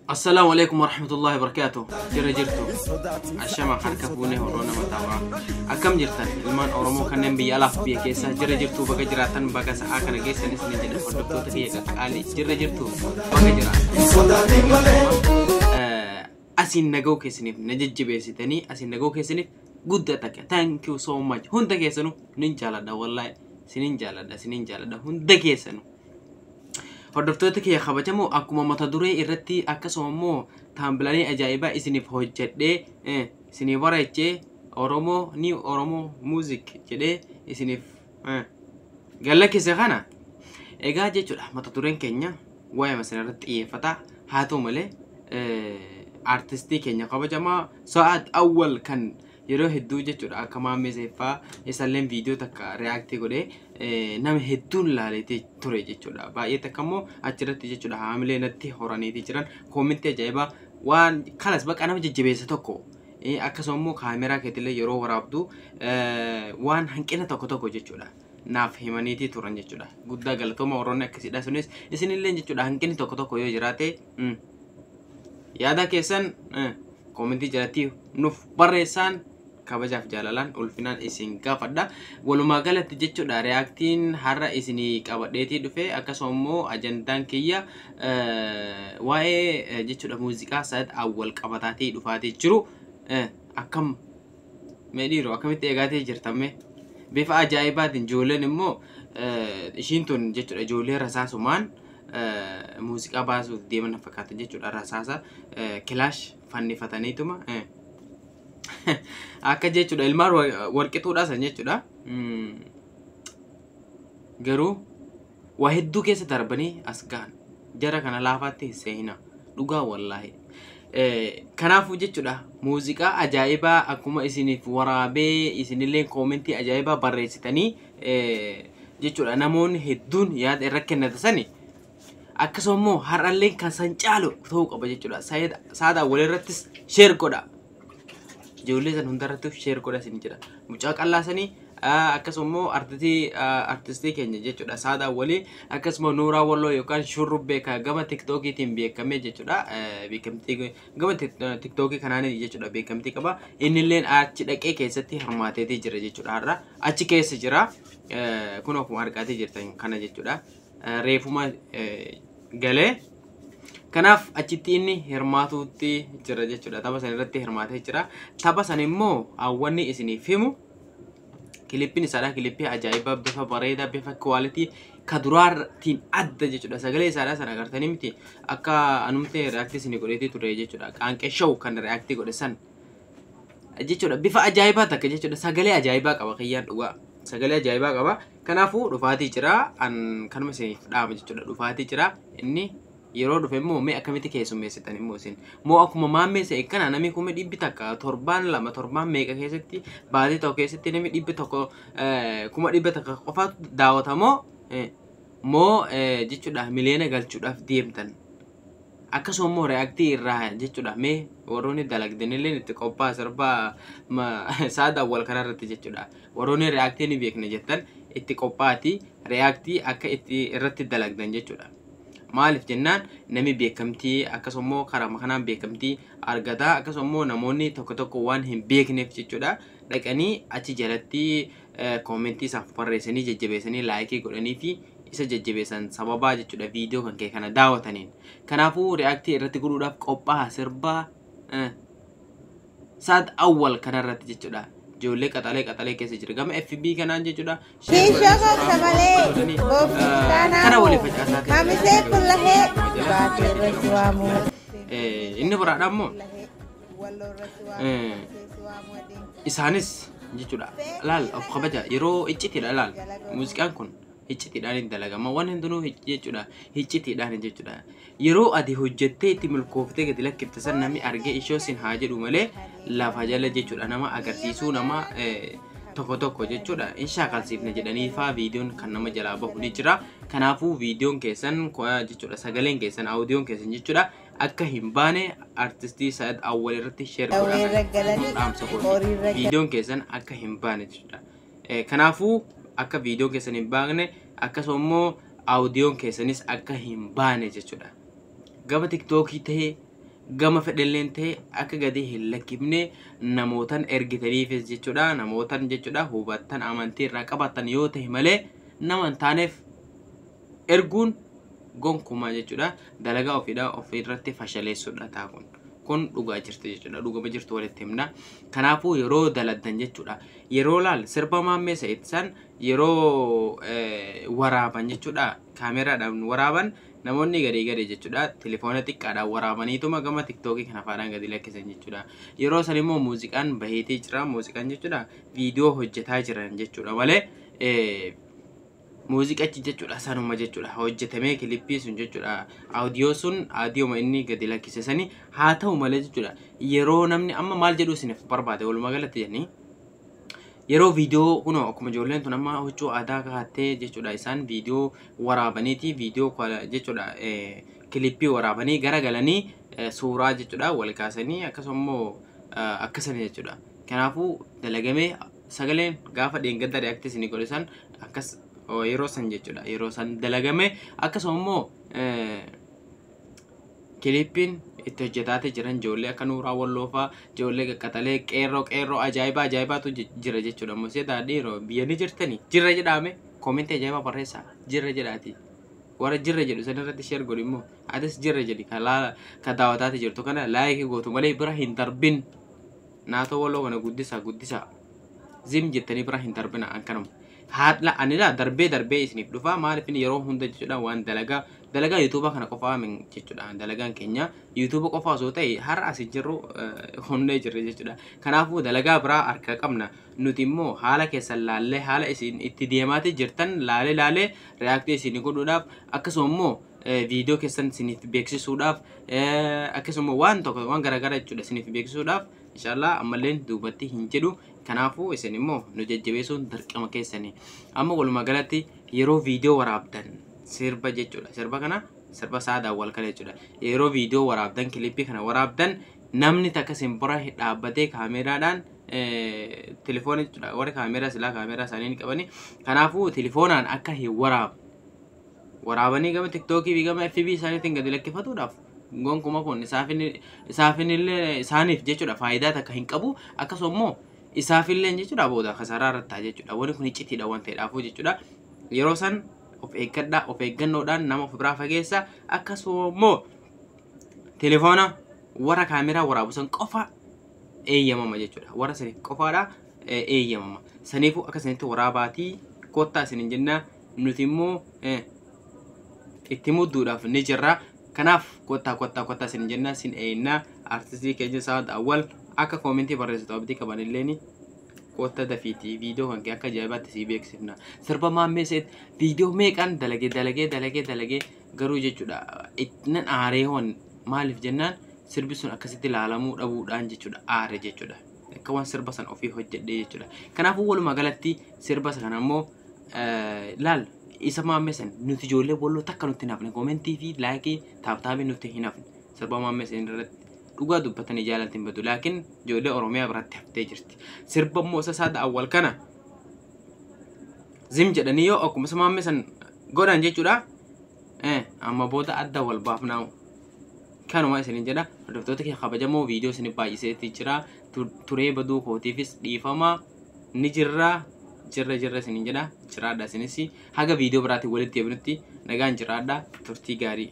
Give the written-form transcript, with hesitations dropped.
Assalaamu alaikum warahmatullahi wabarakatuh. Jira jirtu. Ashama harka fuunee horoo nama taa'aa. Akkam jirtan ilmaan Oromoo kanneen biyya alaaf biyya keessa jira jirtu, baga jiraatan, baga sa'aa kana geessanis ni jedha. Hordoftoota kiyya qaqqaalii, jira jirtu, baga jiraatan. Asiin nagoo keessaniif na jajjabeessitanii, asiin nagoo keessaniif guddaa takka. Thank you so much. Hunda keessanuu nin jaaladha, wallaahi. Sinin jaaladha, sinin jaaladha hunda keessanuu. Hordoftoota kiyya kabajamoo, akkuma mata duree irratti akkasuma immoo thumbnailii ajaa'ibaa isiniif hojjedhee isiniif bareechee Oromoo ni Oromoo Music jedhee isiniif gallakkise kana egaa jechuudha, mata dureen keenya waa'ee sana irratti xiyyeeffata. Haa ta'u malee, artistii keenya kabajamaa Sa'aad Awwal kan yeroo hedduu jechuudha akka Maammee Seeffaa isalleen viidiyoo takka react godhee nama hedduun laaleetee ture jechuudha. Baay'ee takka immoo achirratti jechuudha haamilee natti horaniitii jiran, commentii ajaa'ibaa waan kanas baqa nama jajjabeessa tokko, akkasuma immoo kaameraa keetillee yeroo waraabdu waan hanqina tokko tokko jechuudha naaf himaniitii turan jechuudha. Guddaa galatooma warroonni akkasiidha. Sunis isinillee jechuudha hanqinni tokko tokko yoo jiraate yaada keessan commentii jalatti nuuf barreessaan, kabajaaf jaalalaan ulfinaan isin gaafadha. Walumaa galatti jechuudha reactiin har'a isinii qabadheetii dhufe, akkasuma immoo ajandaan kiyya waa'ee jechuudha muuziqaa Sa'ad Awwal qabataatii dhufaatii jiru. Akkam mee dhiiroo, akkamitti eegaatii jirtamme? Bifa ajaa'ibaatiin ijoolleen immoo ishiin tun jechuudha ijoollee rasaasumaan muuziqaa baasuuf deeman fakkaata jechuudha, rasaasa kilaash fannifataniituma akka jechuudha ilmaan warqituudha san jechuudha. Garuu waa hedduu keessa darbanii as gahan, jara kana laafaatti hin seehina dhugaa wallaahi. Kanaafuu jechuudha muuziqaa ajaa'ibaa akkuma isiniif waraabee isinillee commentii ajaa'ibaa barreessitanii jechuudha namoonni hedduun yaada irra kennata sani, akkasuma immoo har'allee kan san caalu ta'uu qaba jechuudha. Saada walirrattis share godha. Ijoollee san hundarratti share godha isin jedha. Mucaa qal'aa sanii, akkasuma immoo artistii keenya jechuudha Saada walii, akkasuma Nuuraa Walloo yookaan Shurrubbee kan gama TikTokiitiin beekamee jechuudha, beekamtii gama TikTokii kanaan jechuudha beekamtii qaba. Innilleen achi dhaqee keessatti hirmaateetii jira jechuudha, har'a achi keessa jira. Kun akkuma argaatii jirtan kana jechuudha reefuma galee. Kanaaf achitti inni hirmaatuutti jira jechuudha. Tapha san irratti hirmaatee jira. Tapha san immoo hawwanni isiniif himu, clippiin isaadha clippii ajaa'ibaa, bifa bareedaa, bifa quality ka duraatiin adda jechuudha. Sagalee isaadha sana agartanii miti, akka anumtee reactii isinii godheetii ture jechuudha. Qaanqee show kan reactii godhe san jechuudha. Bifa ajaa'ibaa takka jechuudha. Sagalee ajaa'ibaa qaba kiyyaan dhugaa. Sagalee ajaa'ibaa qaba. Kanaafuu dhufaatii jira. An kanuma isiniif dhaama jechuudha. Dhufaatii jira. Inni yeroo dhufe immoo mee akkamitti keessummeessitan immoo isin moo akkuma Maammee se'e kana namni 100,000 torbaan 2, torbaan meeqa keessatti, baatii tokko keessatti namni 100, 100,000 qofaatu daawwatamoo moo jechuudha miliyoona galchuudhaaf deemtan? Akkasuma immoo reactii irraa jechuudha mee warroonni dalagdanillee itti qophaa'a. Sirbaa Saada Awwal kanarratti jechuudha warroonni reactii ni beekna jettan itti qophaa'ati, reactii akka itti irratti dalagdan jechuudha. Maaliif jennaan, namni beekamtii akkasuma immoo karaa kanaan beekamtii argata. Akkasuma immoo namoonni tokko tokko waan hin beekneef jechuudha dhaqanii achi jalatti commentii isaaf barreessanii, jajjabeessanii, likeii godhanii fi isa jajjabeessan sababaa jechuudha viidiyoo kan kee kana daawwataniin. Kanaafuu reactii irratti godhuudhaaf qophaa'a sirbaa Saad Awwal kanarratti jechuudha. Ijoollee qaxalee qaxalee keessa jira. Gama FB kanaan jechuudha. Kiishoo gosa malee Kana walii facaasaa. Kamisee kullahee baatee irratti waamuu. Inni biraadha immoo isaanis jechuudha laal of kabaja yeroo iccitiidha. Laal, muuziqaan kun iccitiidhaan hin dalagama, waan hundinuu jechuudha iccitiidhaan jechuudha. Yeroo ati hojjettee itti milkooftee gadi lakkifte san namni argee ishoo sin haa jedhu malee, lafa jala jechuudha nama agarsiisuu nama tokko tokko jechuudha hin shaakalsiifne jedhanii faa viidiyoon kan nama jalaa bahu ni jira. Kanaafuu viidiyoon keessan jechuudha, sagaleen keessan, audiyoon keessan jechuudha akka hin baane artistii Sa'ad Awwal irratti share Dhawweerra galanii dhaamsa kooti. Horiirra Viidiyoon keessan akka hin baane jechuudha. Kanaafuu akka viidiyoon keessan hin baane, akkasuma immoo Audiyoon keessanis akka hin baane jechuudha. Gama tiktookii ta'ee gama fedhelleen ta'e akka gadi hin lakkifne namootan ergitaniifis jechuudha. Namootan jechuudha hubattan amantii irraa qabaatan yoo ta'e malee nama hin taaneef erguun gonkumaa jechuudha. Dalagaa ofiidhaa ofirratti fashaleessuudha ta'a kun. Kun dhugaa jirti jechuudha. Dhugama jirtu walitti himna. Kanaafuu yeroo daladdan jechuudha. Yeroo laal sirba maammee san yeroo waraaban jechuudha. Kaameraadhaan waraaban namoonni gadi gadi jechuudha. Telefoona xiqqaadhaan waraabaniituma gama tiktookii kana faadhaan gadi lakkisan jechuudha. Yeroo san immoo muuziqaan baheetii jira. Muuziqaan jechuudha viidiyoo hojjetaa jiran jechuudha malee muuziqachi jechuudha sanuma jechuudha hojjetamee kilippii sun jechuudha audiyoo sun audiyooma inni gadi lakkise sani haa ta'u malee jechuudha. Yeroo namni amma maal jedhu isiniif barbaade walumaa galatti jedhanii yeroo viidiyoo kunoo akkuma ijoolleen tun amma huccuu aadaa kaattee jechuudha isaan viidiyoo waraabaniiti viidiyoo jechuudha kilippii waraabanii garagalanii suuraa jechuudha wal kaasanii akkasuma immoo akkasanii jechuudha. Kanaafuu dalagamee sagaleen gaafa dheengadda react isinii godhe san akkas yeroo san jechuudha yeroo san dalagame akkasuma immoo kilippiin itti hojjetaatee jiran ijoollee akka Nuuraa Walloofaa ijoollee qaqqaxalee qeerroo qeerroo ajaa'ibaa ajaa'ibaatu jira jechuudha. Musee daadhii biyya ni jirtanii jirra jedhame koomentii ajaa'ibaa barreessaa jirra jedhaati. Warra jirra jedhu san irratti sheer godhi immoo atis jirra jedhi ka daawwataati jirtu kana laayikii gootu malee bira hin darbin. Naatoo Walloo kana guddisaa guddisaa zim jettanii bira hin darbina akkanuma. Haadha anila darbee darbee isiniif dhufa maaliif yeroo hunda jechuudha waan dalagaa dalagaa yuutuuba kana qofaa min jechuudha dalagaan keenya yuutuuba qofa osoo ta'e har'a as jirru hunda jirre jechuudha. Kanaafuu dalagaa biraa harka qabna nuti immoo haala keessan laallee haala isin itti deemaati jirtan laalee laalee reaaktii isin godhuudhaaf akkasuma immoo viidiyoo keessan isiniif beeksisuudhaaf akkasuma waan tokko waan garaagaraa jechuudha isiniif beeksisuudhaaf inshallah ammalleen duubatti hin jedhu. Kanaafuu isin immoo nu jajjabeessuun dirqama keessanii. Amma walumaa galatti yeroo viidiyoo waraabdan sirba jechuudha. Sirba kana sirba saadaan wal kala jechuudha. Yeroo viidiyoo waraabdan kilippii kana waraabdan namni takka isin bira dhaabbatee kaameraadhaan telefoona jechuudha. Warri kaameraa silaa kaameraa isaanii ni qabani. Kanaafuu telefoonaan akka hin waraabne waraabanii gama tiktookii fi gama FB isaaniitiin gadi lakkifatuudhaaf gonkumaa kun isaafin illee isaaniif jechuudha faayidaa takka hin qabu akkasuma immoo isaafillee jechuudha booda kasaaraa irratti ta'a jechuudha. Wanni kun iccitiidha waan ta'eedhaafuu jechuudha. Yeroo san of eeggadhaa of eeggannoodhaan nama of biraa fageessa akkasuma immoo telefoona warra kaameraa waraabu san qofa eeyyamama jechuudha. Warra saniif qofaadha eeyyamama. Saniifuu akka sanitti waraabaatii kottaa isiniin jenna nuti immoo itti mudduudhaaf ni jirra. Kanaaf kottaa kottaa kottaa isin jenna isin eeynaa artistii keenya Saad Awwal akka koomentii barreessitu abdii qaban illeen kotta dafiitii viidiyoo kan kee akka ajaa'ibaatti sii beeksifna. Sirba maammee seet viidiyoo meeqaan dalagee dalagee dalagee dalagee garuu jechuudha nan aaree hoon maaliif jennaan sirbi sun akkasitti ilaalamuu dhabuudhaan jechuudha aare jechuudha. Akka waan sirba san ofii hojjedhee jechuudha. Kanaafuu walumaa galatti sirba sana immoo laal isa maammee san nuti ijoollee Walloo takka nutti hin hafne koomentii fi laayikii taaptaabii nutti hin hafne sirba maammee san irratti dhugaa dubbatanii jaalaltiin badu laakiin ijoollee Oromiyaa biratti haftee jirti. Sirba immoo isa Saada Awwal kana zim jedhanii yoo akkuma isa maammee san godhan jechuudha. Amma booda adda wal baafnaa kanuma isinin jedha. Hordoftoota kee kabajamoo viidiyoo isin baay'iseetti jira turee baduu kootiifis dhiifama ni jirra jirra jirra isinin jedha jiraadha isinis haga viidiyoo biraatiin walitti deebinutti nagaan jiraadha turtii gaarii.